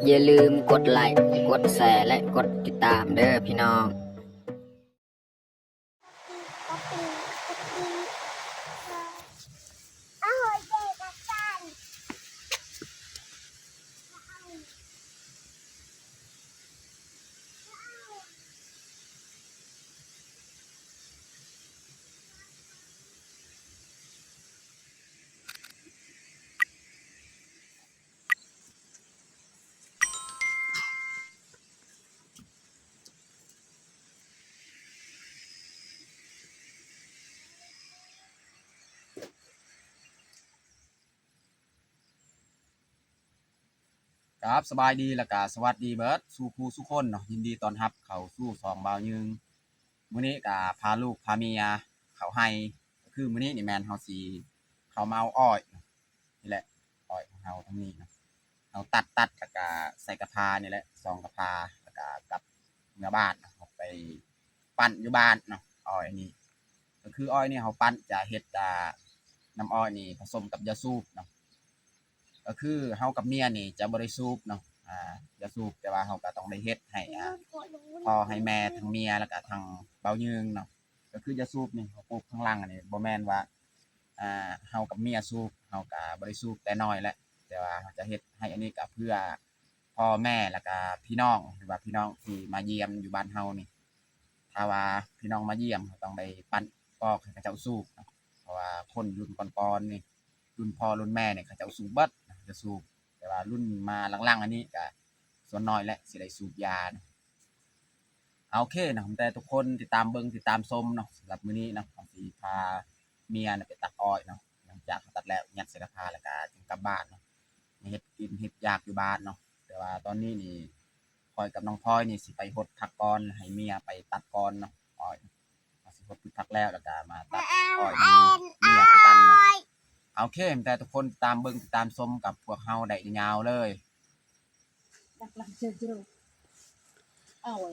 ຢ່າລືມກົດໄລ້ ກົດແຊ ແລະ ກົດຕິດຕາມເດີພີ່ນ້ອງ. ຄັບ ສະບາຍດີ ແລ້ວກະສະຫວັດດີເບິດສູ່ຜູ້ສູ່ຄົນເນາະ, ຍິນດີຕ້ອນຮັບເຂົ້າສູ່ຊ່ອງບ່າວຍືງ. ມື້ນີ້ກະພາລູກພາເມຍເຂົ້າໄຮ່, ຄືມື້ນີ້ນີ້ແມ່ນເຮົາຊິເຂົ້າມາເອົາອ້ອຍ ນີ້ແຫຼະ ອ້ອຍຂອງເຮົາທັງນີ້ເນາະ, ເຮົາຕັດ ຕັດ ແລ້ວກະໃສ່ກະພານີ້ແຫຼະ ສອງກະພາ ແລ້ວກະກັບເມືອບ້ານເນາະ, ເຮົາໄປ ປັ່ນຢູ່ບ້ານເນາະ. ອ້ອຍນີ້ ກໍຄືອ້ອຍນີ້ເຮົາປັ່ນຈະເຮັດ ອ່າ ນ້ຳອ້ອຍນີ້ປະສົມກັບຢາສູບເນາະ, ກໍຄືເຮົາກັບເມຍນີ້ຈະບໍ່ໄດ້ສູບເນາະ ອ່າ ຢາສູບ, ແຕ່ວ່າເຮົາກໍຕ້ອງໄດ້ເຮັດໃຫ້ ອ່າ ພໍ່ໃຫ້ແມ່ ທັງເມຍ ແລ້ວກໍທັງບ່າວຍືງເນາະ. ກໍຄືຢາສູບນີ້ເຮົາປູກຂ້າງຫຼັງນີ້ ບໍ່ແມ່ນວ່າ ອ່າ ເຮົາກັບເມຍສູບ, ເຮົາກໍບໍ່ໄດ້ສູບແຕ່ນ້ອຍແຫຼະ, ແຕ່ວ່າເຮົາຈະເຮັດໃຫ້ອັນນີ້ກໍເພື່ອ ພໍ່ແມ່ ແລ້ວກະພີ່ນ້ອງ ຫຼືວ່າພີ່ນ້ອງທີ່ມາຢ້ຽມຢູ່ບ້ານເຮົານີ້, ຖ້າວ່າພີ່ນ້ອງມາຢ້ຽມ ເຮົາຕ້ອງໄດ້ປັ່ນປອກໃຫ້ເຂົາເຈົ້າສູບເນາະ, ເພາະວ່າຄົນລຸ້ນກ່ອນໆນີ້ ລຸ້ນພໍ່ລຸ້ນແມ່ນີ້ ເຂົາເຈົ້າສູບເບິດເນາະ ຢາສູບ, ແຕ່ວ່າລຸ້ນມາຫຼັງໆອັນນີ້ກະສ່ວນໜ້ອຍແຫຼະ ຊິໄດ້ສູບຢາເນາະ. ໂອເຄເນາະ ແຕ່ທຸກຄົນຕິດຕາມເບິ່ງ ຕິດຕາມຊົມເນາະ. ສຳລັບມື້ນີ້ເນາະ ເຮົາຊິພາເມຍນະໄປຕັດອ້ອຍເນາະ, ຫຼັງຈາກເຮົາຕັດແລ້ວ ຍັດໃສ່ກະພາ ແລ້ວກະຈຶ່ງກັບບ້ານເນາະ, ມາເຮັດກິນເຮັດຢາກຢູ່ບ້ານເນາະ. ແຕ່ວ່າຕອນນີ້ນີ້ ຂ້ອຍກັບນ້ອງພອຍນີ້ຊິໄປຫົດຜັກກ່ອນ ໃຫ້ເມຍໄປຕັດກ່ອນເນາະ ອ້ອຍ. ເຮົາຊິຫົດພືດຜັກແລ້ວ ແລ້ວກະມາຕັດອ້ອຍນຳເມຍຄືກັນເນາະ. ໂອເຄ ແຕ່ທຸກຄົນຕິດຕາມເບິ່ງ ຕິດຕາມຊົມກັບພວກເຮົາໄດ້ຍາວເລີຍ.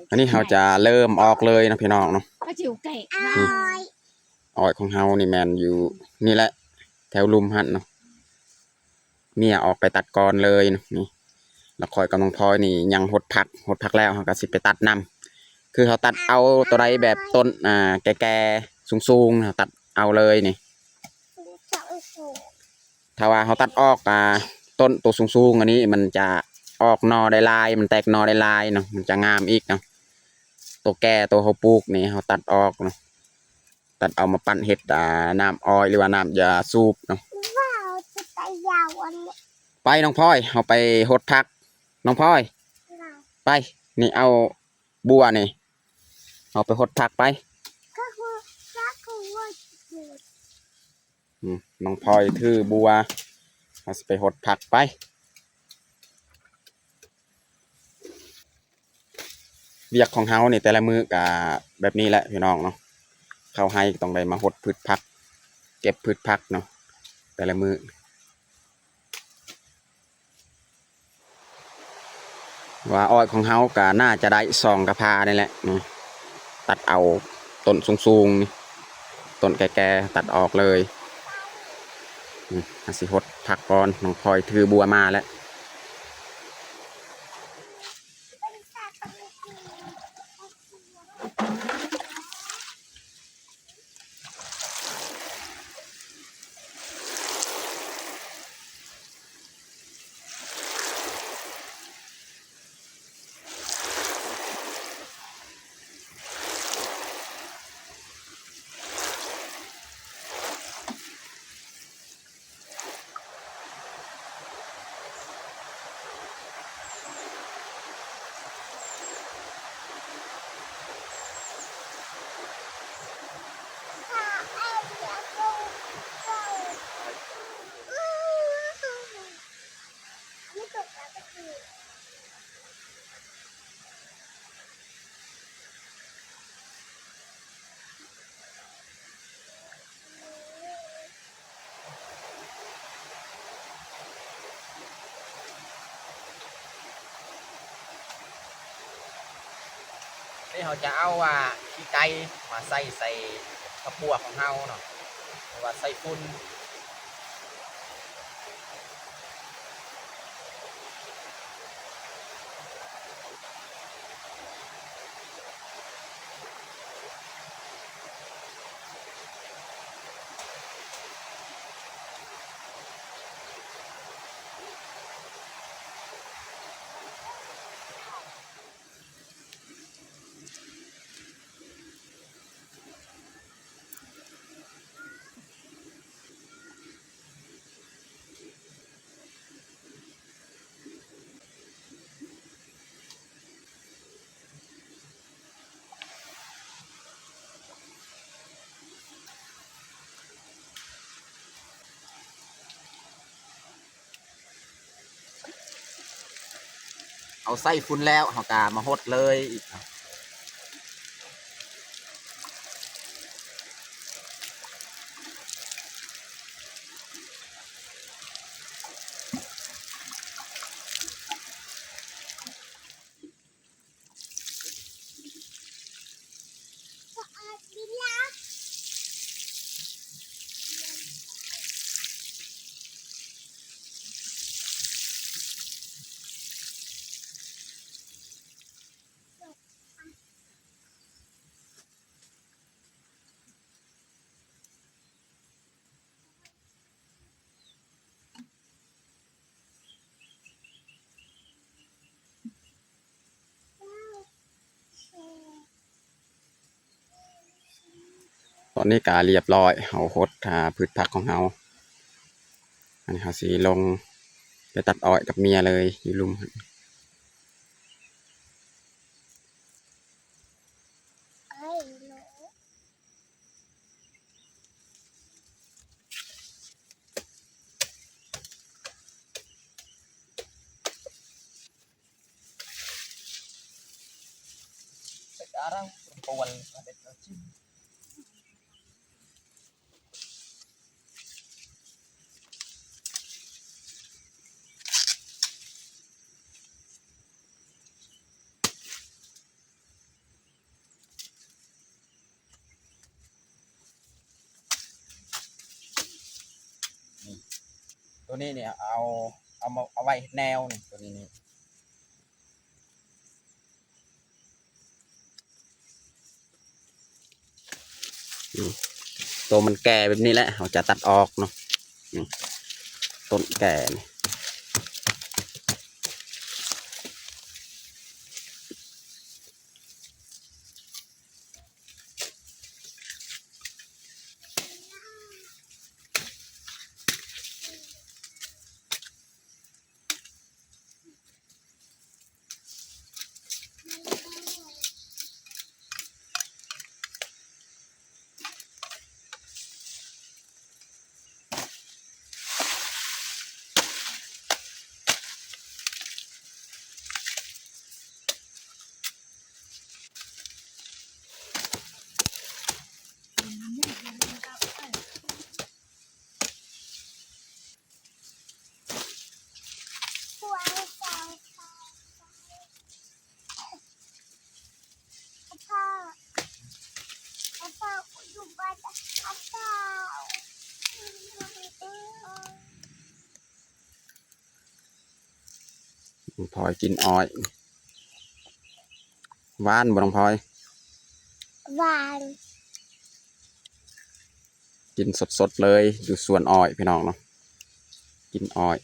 ອັນນີ້ເຮົາຈະເລີ່ມອອກເລີຍເນາະ ພີ່ນ້ອງເນາະ. ອ້ອຍຂອງເຮົານີ້ແມ່ນຢູ່ນີ້ແຫຼະ ແຖວລຸ່ມຫັ້ນເນາະ, ເມຍອອກໄປຕັດກ່ອນເລີຍເນາະ. ນີ້ ແລ້ວຂ້ອຍກັບນ້ອງພອຍນີ້ຍັງຫົດຜັກ, ຫົດຜັກແລ້ວເຮົາກໍຊິໄປຕັດນຳ, ຄືເຮົາຕັດເອົາໂຕໃດແບບຕົ້ນ ອ່າ ແກ່ໆ ສູງໆ ເຮົາຕັດເອົາເລີຍນີ້. ຖ້າວ່າເຮົາຕັດອອກ ອ່າ ຕົ້ນໂຕສູງໆ ອັນນີ້ ມັນຈະອອກໜໍ່ໄດ້ຫຼາຍ ມັນແຕກໜໍ່ໄດ້ຫຼາຍເນາະ, ມັນຈະງາມອີກເນາະ. ໂຕແກ່ ໂຕເຮົາປູກນີ້ ເຮົາຕັດອອກເນາະ, ຕັດເອົາມາປັ່ນເຮັດ ອ່າ ນ້ຳອ້ອຍ ຫຼືວ່ານ້ຳຢາສູບເນາະ. ໄປ ນ້ອງພອຍ ເຮົາໄປຫົດຜັກ. ນ້ອງພອຍ ໄປ ນີ້ ເອົາບົວນີ້ ເຮົາໄປຫົດຜັກໄປ. ອືມ ນ້ອງພອຍຖືບົວ ເຮົາຊິໄປຫົດຜັກໄປ. ວຽກຂອງເຮົານີ້ແຕ່ລະມື້ກະແບບນີ້ແຫຼະພີ່ນ້ອງເນາະ, ເຂົ້າໄຮ່ກໍຕ້ອງໄດ້ມາຫົດພືດຜັກ ເກັບພືດຜັກເນາະ ແຕ່ລະມື້. ວ່າອ້ອຍຂອງເຮົາກະໜ້າຈະໄດ້ສອງກະພານີ້ແຫຼະ. ນີ້ ຕັດເອົາຕົ້ນສູງໆນີ້ ຕົ້ນແກ່ໆ ຕັດອອກເລີຍ. ນີ້ ເຮົາຊິຫົດຜັກກ່ອນ, ນ້ອງພອຍຖືບົວມາແລ້ວ. ນີ້ເຮົາຈະເອົາ ອ່າ ຂີ້ໄກ່ມາໃສ່ ໃສ່ກະປົວຂອງເຮົາເນາະ. ແຕ່ວ່າໃສ່ຝຸ່ນ. ເຮົາໃສ່ຝຸ່ນແລ້ວ ເຮົາກະມາຫົດເລີຍ. ຕອນນີ້ກະລຽບລ້ອຍ ເຮົາຫົດ ອ່າ ພືດຜັກຂອງເຮົາ. ອັນນີ້ເຮົາຊິລົງໄປຕັດອ້ອຍກັບເມຍເລີຍ ຢູ່ລຸ່ມ. ນີ້ ໂຕນີ້ນີ້ເອົາ ເອົາມາ ເອົາໄວ້ເຮັດແນວນີ້ ໂຕນີ້ນີ້. ອືມ ໂຕມັນແກ່ແບບນີ້ແຫຼະ ເຮົາຈະຕັດອອກເນາະ. ອືມ ຕົ້ນແກ່ນີ້. ນ້ອງພອຍກິນອ້ອຍ ຫວານບໍ່ນ້ອງພອຍ? ຫວານ. ກິນສົດໆເລີຍ ຢູ່ສວນອ້ອຍພີ່ນ້ອງເນາະ ກິນອ້ອຍ.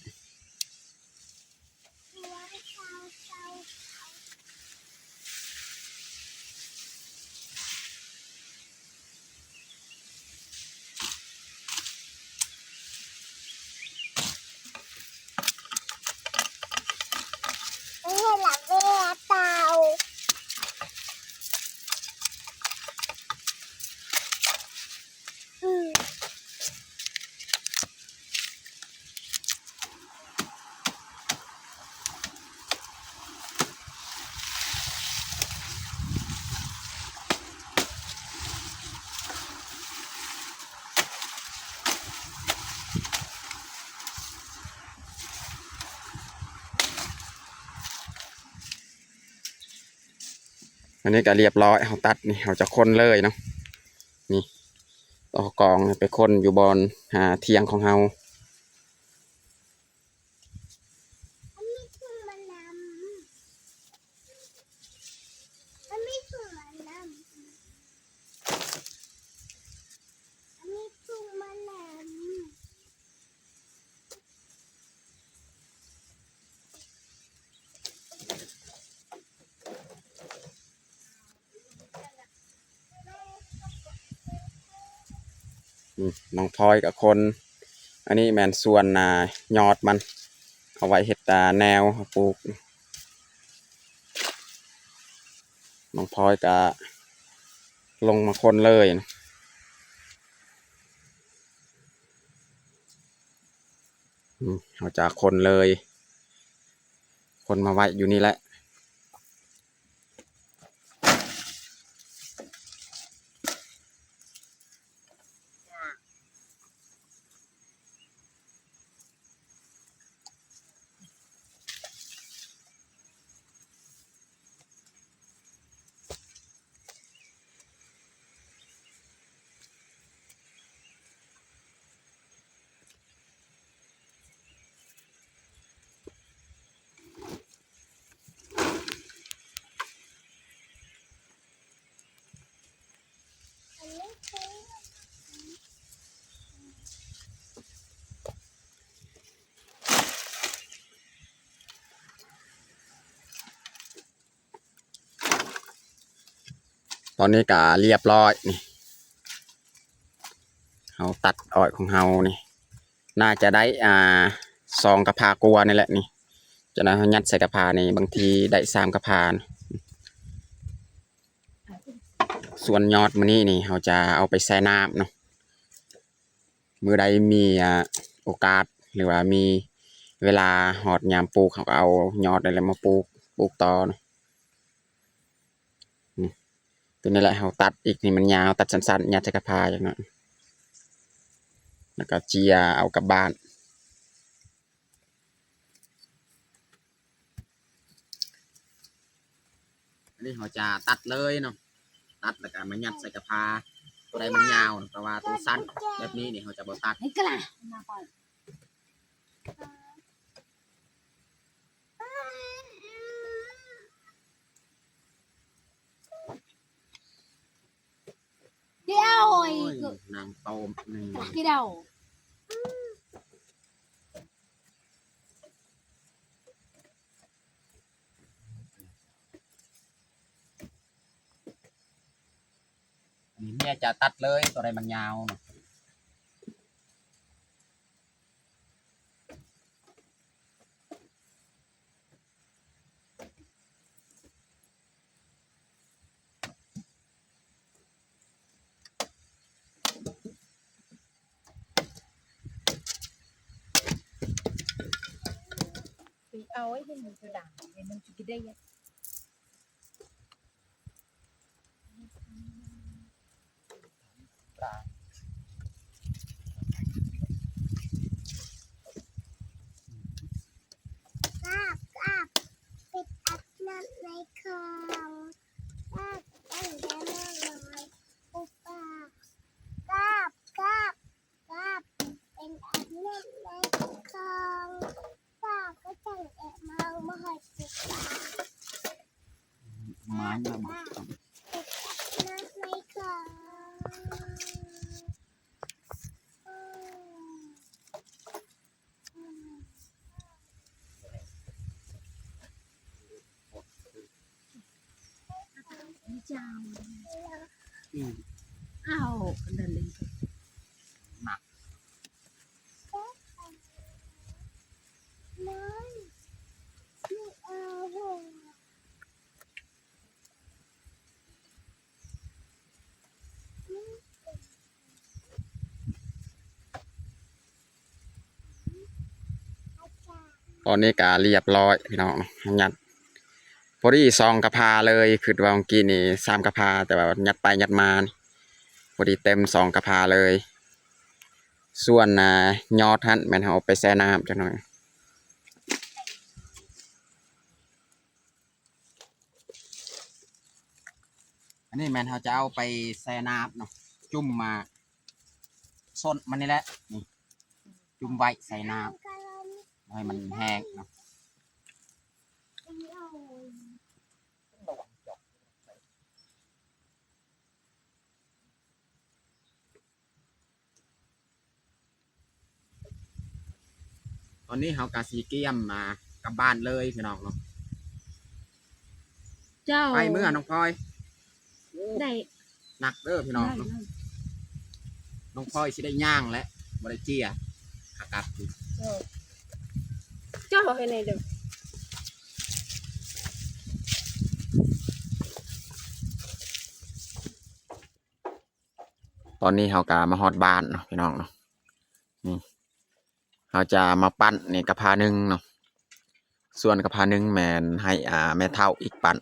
ອັນນີ້ກໍລຽບລ້ອຍ ເຮົາຕັດນີ້ ເຮົາຈະຄົນເລີຍເນາະ. ນີ້ ຕ ຕໍ່ກອງໄປຄົນຢູ່ບ່ອນ ຫາ ຖຽງຂອງເຮົາ. ອືມ ນ້ອງພອຍກະຄົນ ອັນນີ້ແມ່ນສວນ ອ່າ ຍອດມັນ ເອົາໄວ້ເຮັດ ອ່າ ແນວປູກ. ນ້ອງພອຍກະລົງມາຄົນເລີຍ. ອືມ ເຮົາຈະຄົນເລີຍ ຄົນມາໄວ້ຢູ່ນີ້ແຫຼະ. ຕອນນີ້ກະລຽບລ້ອຍນີ້ ເຮົາຕັດອ້ອຍຂອງເຮົານີ້ ໜ້າຈະໄດ້ ອ່າ ສອງກະພາກວ່ານີ້ແຫຼະນີ້. ຈະໄດ້ເຮົາຍັດໃສ່ກະພານີ້ ບາງທີໄດ້ສາມກະພາ. ສ່ວນຍອດມື້ນີ້ນີ້ ເຮົາຈະເອົາໄປແຊ່ນ້ຳເນາະ. ມື້ໃດມີ ອ່າ ໂອກາດ ຫຼືວ່າມີເວລາຮອດຍາມປູກ ເຮົາກໍເອົາຍອດນີ້ແຫຼະມາປູກ ປູກຕໍ່ເນາະ. ອືມ ຕົວນີ້ແຫຼະ ເຮົາຕັດອີກໃຫ້ມັນຍາວ ຕັດສັ້ນໆ ຍັດໃສ່ກະພາຈັກໜ້ອຍ ແລ້ວກໍເຈຍເອົາກັບບ້ານ. ອັນນີ້ເຮົາຈະຕັດເລີຍເນາະ ຕັດແລ້ວກໍມາຍັດໃສ່ກະພາ ຕົວໃດມັນຍາວເນາະ ແຕ່ວ່າຕົວສັ້ນແບບນີ້ນີ້ ເຮົາຈະບໍ່ຕັດ. ເດາ ໂອ້ຍ ນາງຕອມນີ້ ກະເດາ. ອັນນີ້ເມຍຈະຕັດເລີຍ ຕົວໃດມັນຍາວເນາະ. ໄປເອົາໃຫ້ມັນກະດານ ໃຫ້ມັນຊິໄດ້. ກາບ ກາບ ໄປອາບນ້ຳໃນຄອງ ກາບ ຕັ້ງແຕ່ນ້ອງນ້ອຍ ປຸບປາບ ກາບ ກາບ ກາບ ເປັນອາບນ້ຳໃນຄອງ ກາບ ກໍຈັ່ງແອບມອງບໍ່ຮອດສິບບາດ. ມາແລ້ວມາ ເປັນອາບນ້ຳໃນຄອງ. ອືມ ອ້າວ ອັນນັ້ນເລີຍ ໜັກ ຕອນນີ້ກະລຽບລ້ອຍພີ່ນ້ອງ ຍັດ ພໍດີສອງກະພາເລີຍ ຄິດວ່າມື້ກີ້ນີ້ສາມກະພາ ແຕ່ວ່າຍັດໄປຍັດມານີ້ ພໍດີເຕັມສອງກະພາເລີຍ. ສ່ວນ ອ່າ ຍອດຫັ້ນແມ່ນເຮົາເອົາໄປແຊ່ນ້ຳຈັກໜ້ອຍ. ອັນນີ້ແມ່ນເຮົາຈະເອົາໄປແຊ່ນ້ຳເນາະ ຈຸ່ມມາ ສົ້ນມັນນີ້ແຫຼະ ນີ້ ຈຸ່ມໄວ້ໃສ່ນ້ຳ ບໍ່ໃຫ້ມັນແຫ້ງເນາະ. ຕອນນີ້ເຮົາກະຊິກຽມ ອ່າ ກັບບ້ານເລີຍພີ່ນ້ອງເນາະ. ເຈົ້າ ໄປເມືອນ້ອງພອຍ. ໂອ້ ໄດ້ ໜັກເດີພີ່ນ້ອງເນາະ. ໄດ້ ນ້ອງພອຍຊິໄດ້ຍ່າງແຫຼະ ບໍ່ໄດ້ເຈ້ຍ ຂາກັບ. ເຈົ້າ ເຈົ້າເຮັດແນວເດີ. ຕອນນີ້ເຮົາກະມາຮອດບ້ານເນາະພີ່ນ້ອງເນາະ. ນີ້ ເຮົາຈະມາປັ້ນນີ້ກະພາໜຶ່ງເນາະ, ສ່ວນກະພາໜຶ່ງແມ່ນໃຫ້ ອ່າ ແມ່ເຖົ້າອີກປັ້ນ.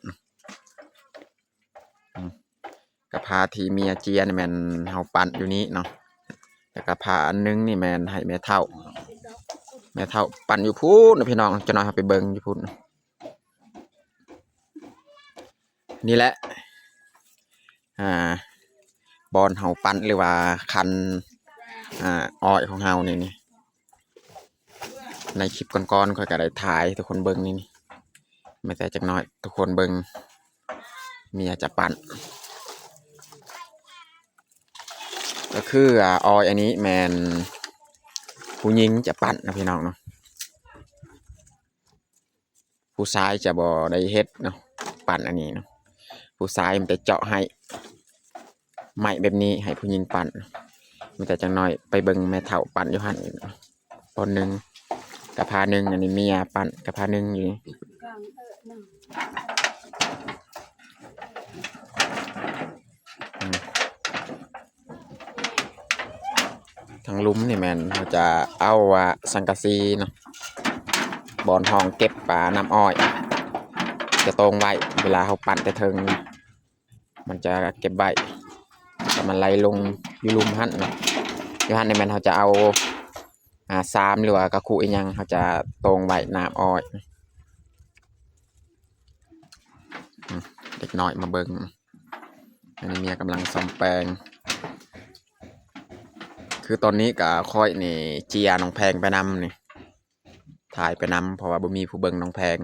ອືມ ກະພາທີ່ເມຍເຈ້ຍນີ້ແມ່ນເຮົາປັ້ນຢູ່ນີ້ເນາະ, ແລ້ວກະພາອັນໜຶ່ງນີ້ແມ່ນໃຫ້ແມ່ເຖົ້າ, ແມ່ເຖົ້າປັ້ນຢູ່ພຸ້ນເນາະພີ່ນ້ອງ. ຈັກໜ້ອຍເຮົາໄປເບິ່ງຢູ່ພຸ້ນ. ນີ້ແຫຼະ ອ່າ ບ່ອນເຮົາປັ້ນ ຫຼືວ່າຄັນ ອ່າ ອ້ອຍຂອງເຮົານີ້ ນີ້. ໃນຄລິບກ່ອນໆ ຂ້ອຍກະໄດ້ຖ່າຍໃຫ້ທຸກຄົນເບິ່ງນີ້ ນີ້. ແມ້ແຕ່ຈັກໜ້ອຍ ທຸກຄົນເບິ່ງ ເມຍຈະປັ້ນ ກະຄື ອ່າ ອ້ອຍອັນນີ້ແມ່ນຜູ້ຍິງຈະປັ້ນເນາະ ພີ່ນ້ອງເນາະ. ຜູ້ຊາຍຈະບໍ່ໄດ້ເຮັດເນາະ ປັ້ນອັນນີ້ເນາະ. ຜູ້ຊາຍມັນຈະເຈາະໃຫ້ໄມ້ແບບນີ້ ໃຫ້ຜູ້ຍິງປັ້ນ. ມີແຕ່ຈັກໜ້ອຍໄປເບິ່ງແມ່ເຖົ້າປັ້ນຢູ່ຫັ້ນ ບ່ອນໜຶ່ງ ກະພາໜຶ່ງ. ອັນນີ້ເມຍປັ້ນກະພາໜຶ່ງຢູ່ນີ້. ອືມ ທາງລຸ່ມນີ້ແມ່ນເຮົາຈະເອົາ ອ່າ ສັງກະສີເນາະ ບ່ອນຫ້ອງເກັບ ອ່າ ນ້ຳອ້ອຍ ຈະໂຕ່ງໄວ້. ເວລາເຮົາປັ້ນແຕ່ເທິງ ມັນຈະເກັບໄວ້ ແລ້ວມັນໄຫຼລົງຢູ່ລຸ່ມຫັ້ນເນາະ. ຢູ່ຫັ້ນນີ້ແມ່ນເຮົາຈະເອົາ ອ່າ ຊາມ ຫຼືວ່າກະຄຸອີ່ຫຍັງ ເຮົາຈະໂຕ່ງໄວ້ນ້ຳອ້ອຍ. ອືມ ເດັກນ້ອຍມາເບິ່ງ ອັນນີ້ເມຍກຳລັງສ້ອມແປງ. ຄືຕອນນີ້ກະຂ້ອຍນີ້ເຈ້ຍນ້ອງແພງໄປນຳນີ້ ຖ່າຍໄປນຳ ເພາະວ່າບໍ່ມີຜູ້ເບິ່ງນ້ອງແພງ.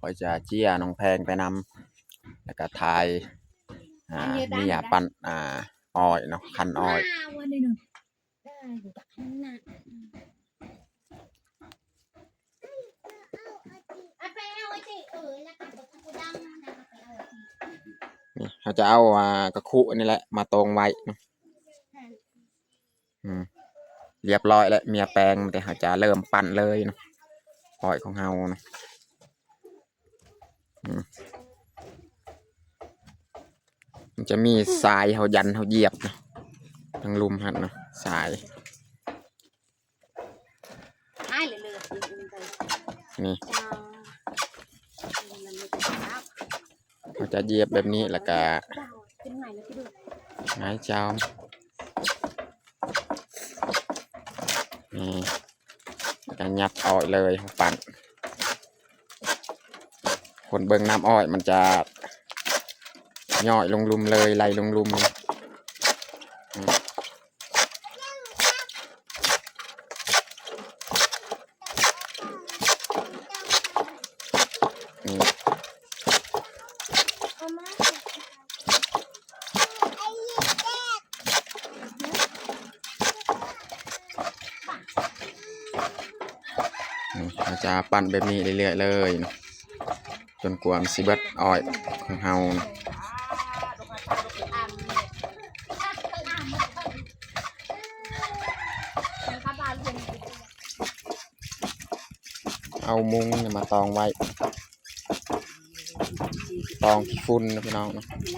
ຂ້ອຍຈະເຈ້ຍນ້ອງແພງໄປນຳ ແລ້ວກະຖ່າຍ ອ່າ ເມຍປັ້ນ ອ່າ ອ້ອຍເນາະ ຄັນອ້ອຍ. ນີ້ ເຮົາຈະເອົາ ອ່າ ກະຄຸອັນນີ້ແຫຼະມາໂຕ່ງໄວ້ເນາະ. ອືມ ລຽບຮ້ອຍແລ້ວ ເມຍແປງ ແຕ່ເຮົາຈະເລີ່ມປັ້ນເລີຍເນາະ ອ້ອຍຂອງເຮົາເນາະ. ອືມ ມັນຈະມີຊາຍ ເຮົາຢັນ ເຮົາຢຽບເນາະ ທາງລຸ່ມຫັ້ນເນາະ ຊາຍ. ນີ້ ເຮົາຈະຢຽບແບບນີ້ ແລ້ວກະຫງາຍຈອມ ນີ້ ແລ້ວກະຫຍັບອ້ອຍເລີຍ ເຮົາປັ້ນ. ຄົນເບິ່ງນ້ຳອ້ອຍມັນຈະຍ້ອຍລົງລຸ່ມເລີຍ ໄຫຼລົງລຸ່ມ. ອືມ ເຮົາຈະປັ້ນແບບນີ້ເລື້ອຍໆເລີຍເນາະ ຈົນກວ່າມັນຊິເບິດອ້ອຍຂອງເຮົາເນາະ. ເອົາມຸງມາຕອງໄວ້ ຕອງຂີ້ຝຸ່ນເນາະ ພີ່ນ້ອງເນາະ. ນີ້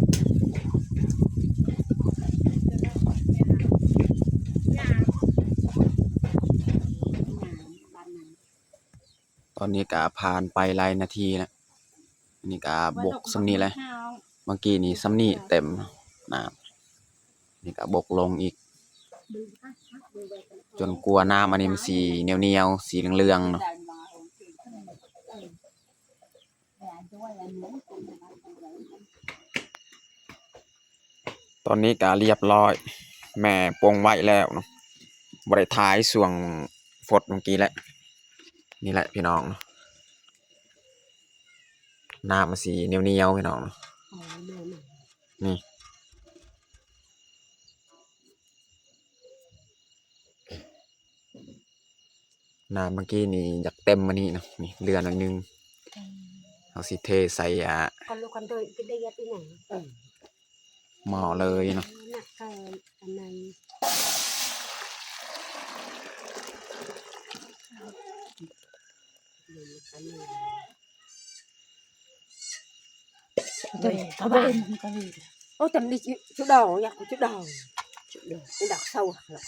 ຕອນນີ້ກະຜ່ານໄປຫຼາຍນາທີແລ້ວ ອັນນີ້ກະບົກສ່ຳນີ້ແຫຼະ ເມື່ອກີ້ນີ້ສ່ຳນີ້ເຕັມນ້ຳ ນີ້ກະບົກລົງອີກ ຈົນກວ່ານ້ຳອັນນີ້ມັນຊິໜຽວໆ ສີເຫຼືອງໆເນາະ. ຕອນນີ້ກະລຽບລ້ອຍ ແມ່ປົງໄວ້ແລ້ວເນາະ ບໍ່ໄດ້ຖ່າຍຊ່ວງຟົດເມື່ອກີ້ແຫຼະ. ນີ້ແຫຼະພີ່ນ້ອງເນາະ ນ້ຳມັນຊິໜຽວໆ ພີ່ນ້ອງເນາະ ນີ້ ນ້ຳເມື່ອກີ້ນີ້ຢາກເຕັມກວ່ານີ້ເນາະ ນີ້ເຫຼືອໜ້ອຍໜຶ່ງ ເຮົາຊິເທໃສ່ ອ່າ ໝໍ້ເລີຍເນາະ. ໂອ້ ຈຳນີ້ຈຸດອງ ຢາກຈຸດອງ ຈຸດອງ ດັກເຊົາ.